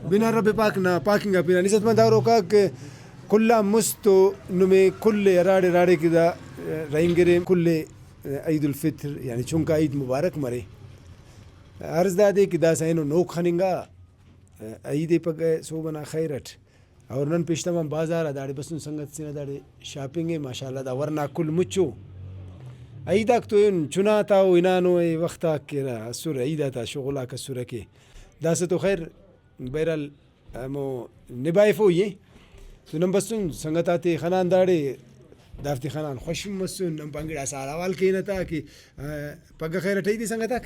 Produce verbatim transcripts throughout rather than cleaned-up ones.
بنا رب پاک نا پاکنگ آ پنا عزت مند آروکاک، کل آن مست تو نمے کل ءِ ہراڑے ہراڑے کہ دا رہینگرے، کل ءِ عید الفطر یعنی چنکا عید مبارک مرے۔ عرض دادے کہ داسہ اینو نوک خننگا، عید ءِ پگہ صوب ئنا خیر اٹ۔ اور نن پیشتمام بازار آ داڑے بسن، سنگت سے نا داڑے شاپنگ ءِ، ماشاءاللہ دا ورنا کل مچو۔ عید آک تو ایہن چنا تا او ہنانو، اے وخت آک کہ ہرا اسر، عید آتا شغل آک اسرہ کہ داسہ تو خیر بہرحال ہمو نبھائفوئی ءِ۔ تو نن بسن سنگت آتے خنان داڑے، دافتے خنان خوش مسن، نن پان گڑاس حال احوال کینہ تا کہ، آ، پگہ خیر اٹ عید ءِ سنگت آک؟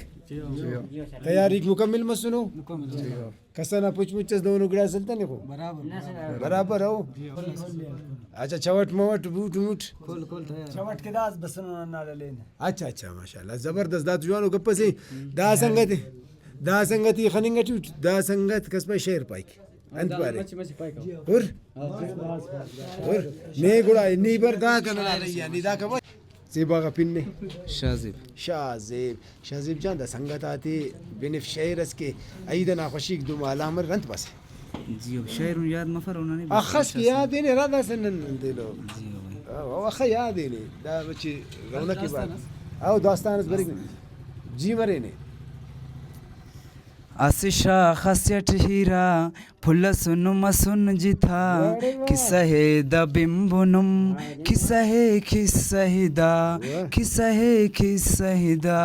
تیاریک مکمل مسنو؟ کس ئنا پچ مچ اس دہنو گڑاس ہلتنے خو؟ برابر۔ برابر او؟ اچھا، چوٹ موٹ، بوٹ موٹ؟ کل، کل تیار۔ چوٹ کہ داس بسنو ہندا لین۔ اچھا، اچھا، ماشاءاللہ، زبردست، دا تو جوانو گپ ئسے۔ دا سنگت، دا سنگت ای خننگ ٹی اٹ، دا سنگت کس پائے شعر پائک۔ انت پارے؟ مچ، مچ پائک۔ ہر؟ ہر؟ نے گڑا نی بر دا کنا رہی آ، نی دا کبر۔ زیبا غا پن نے۔ شاہ زیب۔ شاہ زیب، شاہ زیب جان، دا سنگت آتے بنف شعر اس کہ عید ئنا خوشیک دو مالا مر، انت بس۔ جی ہو، شعر ہم یاد مفر اونا نے، بس اخس کہ شاہ یاد زیب۔ اینے را داسہ نن دینو۔ جی ہو بھائی۔ او، او اخہ یاد اینے، دا بچے رونق داستان بار۔ اس۔ او داستان اس بریک۔ جی مرینے۔ اسہ شاخ اسے ٹی ہیرا پھل ئسن مسن جتا، واہ رے واہ۔ کسہ ءِ دا بنبنم، کسہ ءِ، کسہ ءِ دا، واہ۔ کسہ ءِ، کسہ ءِ دا۔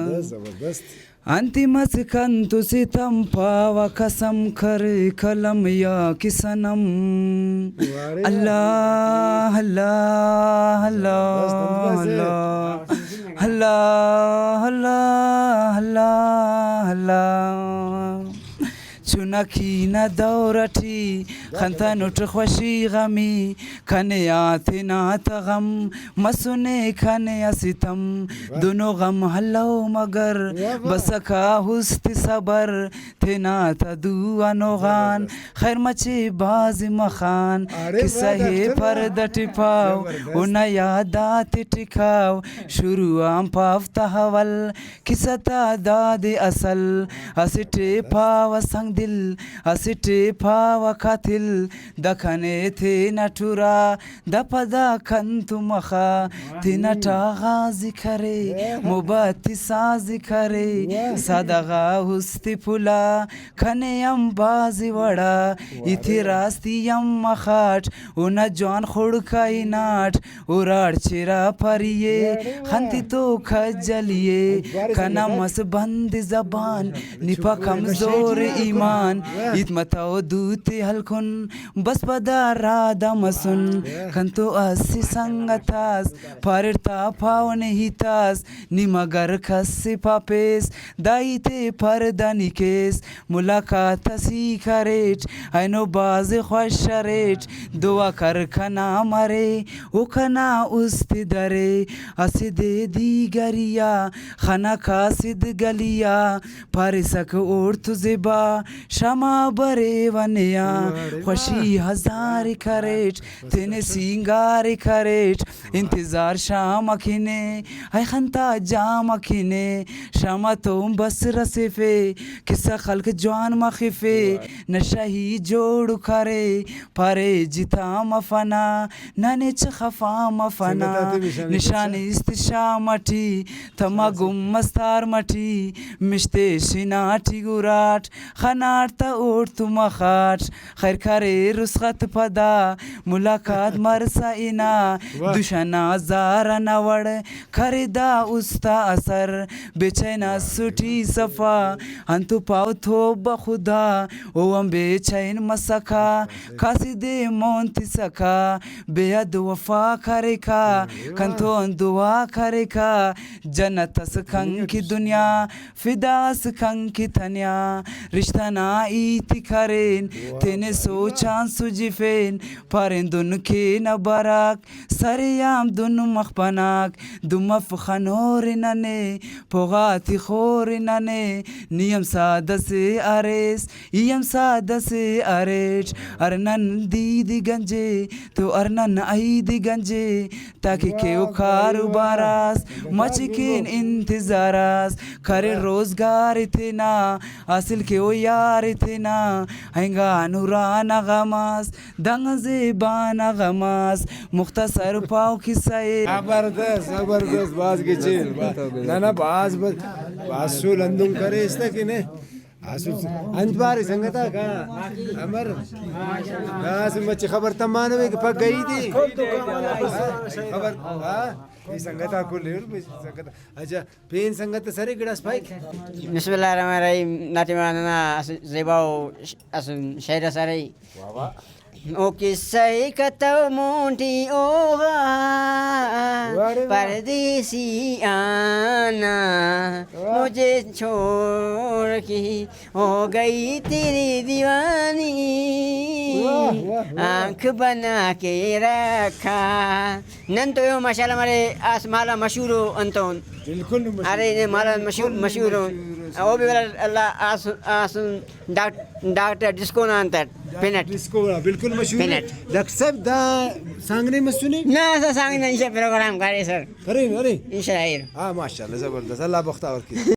زبردست، زبردست، زبردست۔ انت مس کنت ستم پاوہ، قسم کر قلم یا کہ صنم۔ واہ رے واہ۔ اللہ، اللہ، اللہ، زبردست، زبردست۔ اللہ، اللہ، اللہ، اللہ، اللہ۔ چنکی نا دور ٹی خنتنٹ خوشی غمی، کنے آ تینا تا غم، مسنے کنے آ ستم۔ واہ۔ دنو غم ہلو مگر، واہ واہ۔ بسکا است صبر، تینا تا دو آنو غان۔ زبردست۔ خیر مچے بھاز مخان، اڑے کسہ واہ ءِ ڈاکٹر۔ پردہ ٹی پاو، زبردست۔ اونا یاد آتے ٹکاو، شروع آن پاو تا حوال، کسہ تا داد اصل۔ اسٹ ءِ پاوہ سنگ دل، اسٹ ءِ پاوہ قاتل، دا کنے تینا ٹرا، دا پدا کنتو مخا، تینٹ آغاز ءِ کرے، محبت ءِ ساز ءِ کرے، سادہ غا است ءِ پھلا، کنے ہم بھاز وڑا، ای تے راستی ہم مخاٹ، اونا جوان خڑک آ ہناٹ، اراڑ چرا پری ءِ، خنتی تو کھجلی ءِ، کنا مس بند زبان، نی پا کمزور ایمان، ہیت متو دوتے ہلکن، بس پدا رادہ مسن، کنتو اسہ سنگت اس، پاریر تا پاو نے ہیت اس، نی مگر کس ءِ پاپیس، دا ہیت ءِ پردہ نی کیس، ملاقات اس ای کریٹ، اینو بھاز خوش اریٹ، دعا کر کنا مرے، او کنا است درے، اسہ دے دیگری آ، خنا قاصد گلی آ، پاریسک اوڑتو زیبا، شما بریوہ نے آ، واہ رے واہ۔ خوشی ہزار کریٹ، تینے سینگار کریٹ، انتظار شام کنے، اے خنتا جام کنے، شام تو بس رسیفے، کسہ خلق جوان مخفے، نشہ ہی جوڑ کرے، پارے جتا مفنا، نن ہچ خفا مفنا، سنگت آتے بھی شاغ نشان است شام ٹی، تما گم مستار مٹی، مشتے شنا ٹی گراٹ، خناٹ تا اوڑتو مخاٹ، خیر کرے رسخت پدا، ملاقات مرسا ہنا، واہ۔ دوشنا زار ئنا وڑ کرے دا استا اثر، بے چین اسٹ ای صفا، انتو پاو توبہ خدا، او ہم بے چین مسکہ، قاصد ءِ مون تسکہ، بے حد وفا کریکہ، کنتون دعا کریکہ، جنت اس کنکی دنیا، فدا اس کنکی تنیا، رشتہ نا ہیت ای کرین، تینے سوچ آن سجفین، پارین دن کینہ براک، سرے آن دن مخ پناک، دن مف خنورے ننے، پوغاتی خورے ننے، نی ہم سادہ سے اریس، ای ہم سادہ سے اریٹ، ہر نن دیدی گنجے، تو ہر نن عیدی گنجے، تاکہ کہ او کاروبار اس، مچکن انتظار اس، کرے روزگار تینا، حاصل کہ او یا پارے تینا اینگا نورانہ غماس، دنگ زیبانہ غماس، مختصر پاؤ کسہ ءِ۔ زبردست، زبردست، بھاز گچین۔ نہ، نہ، بھاز، بھاز، بھاز سول ہندن کریس تہ کہ نے۔ آسو انت پارے سنگتاک، ہا؟ امر؟ داسہ مچہ خبر تمانوے کہ پگہ عید ءِ۔ خبر، ہا؟ اے سنگتاک کل ایر، سنگت۔ اچھا، پین سنگت اس ارے گڑاس پائک۔ بسم اللہ الرحمن الرحیم۔ دا ٹائما ننا اسہ زیباؤ ش-، اسہ شعر اس ارے۔ واہ واہ۔ او کسہ ءِ کتو مونٹی اوغا، واہ رے واہ۔ پردیسی آنا، واہ۔ مجھے چھوڑ کے ہو گئی تیری دیوانی، واہ، واہ، واہ۔ آنکھ بنا کے رکھا۔ نن تو ایہن ماشاءاللہ مرے آس مالا مشہور ءُ انتون۔ بالکل مشہور۔ ارے نے مالا مشہور، بالکل مشہور ءُ۔ مشہور۔ او بھی ولدا اللہ آس، آس ڈاک-، ڈاکٹر ڈسکو نا انت اٹ، پن اٹ۔ ڈسکو نا بالکل مشہور۔ پن اٹ۔ ڈاکٹر صاحب دا سانگ نے مسنے؟ نہ، دا سانگ نا انشاءاللہ پروگرام کرے سر۔ کرے، ارے۔ انشاءاللہ ایر۔ ہاں، ماشاءاللہ، زبردست۔ اللہ بختاور کے۔